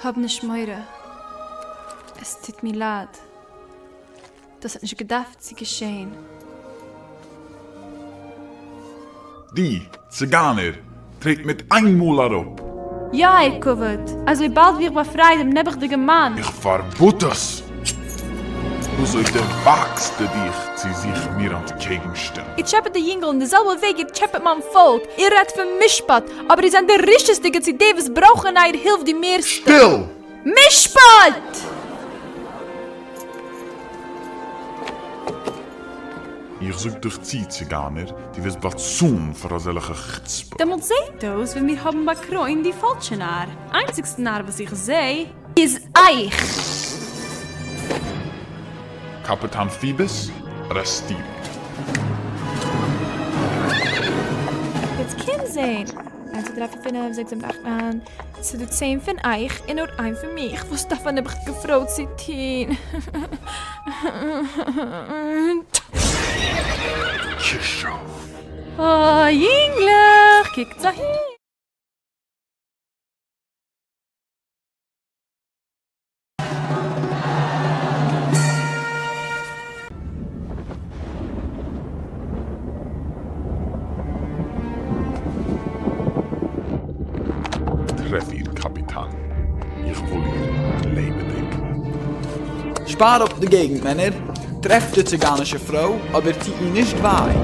האב נישט מורא, עס טוט מיר לייד, דאס האט נישט געדארפט צו געשען. דו, ציגײַנער, טרעט מיט אײן מאָל אַראָפּ! יא, אייער כבוד, אזוי באלד ווי איך באפריי דעם נעבעכדיגן מאן. איך פארבאט עס! וויאזוי דערוואגסטו דיך צו זיך מיר אנטקעגנשטעלן? איר טשעפעט די יונגל אין די זעלבע וועג איר טשעפעט מיין פאלק, איר רעדט פון משפט, אבער איר זענט די רשעות'דיגע צו די וואס ברויכן אייער הילף די מערסטע. שטיל! משפט! איך זאג דיך צו, ציגיינער, דו וועסט באצאלן פאר אזעלכע חוצפה. דעמאלט זעהט אויס ווי מיר האבן באקרוינט די פאלשע נאר. איינציגסטן נאר וואס איך זעה איז אייך! קאפיטאן פיבוס, ארעסטיר איר. יעצט קום זעהן. איינס צוויי דריי פיר פינף זעקס זיבן אכט ניין. ס'איז דא צען פון אייך און נאר איין פון מיך. וואס דארף א נעבעכדיגע פרוי צו טון? כישוף. אה, יונגלעך, קוקטס אהין. טרעף איר קאפיטאן, איך וויל איר לעבעדיג. שפאר אפ די געגנט מענער, טרעפט די ציגאנישע פרוי, אבער טוט איר נישט וויי.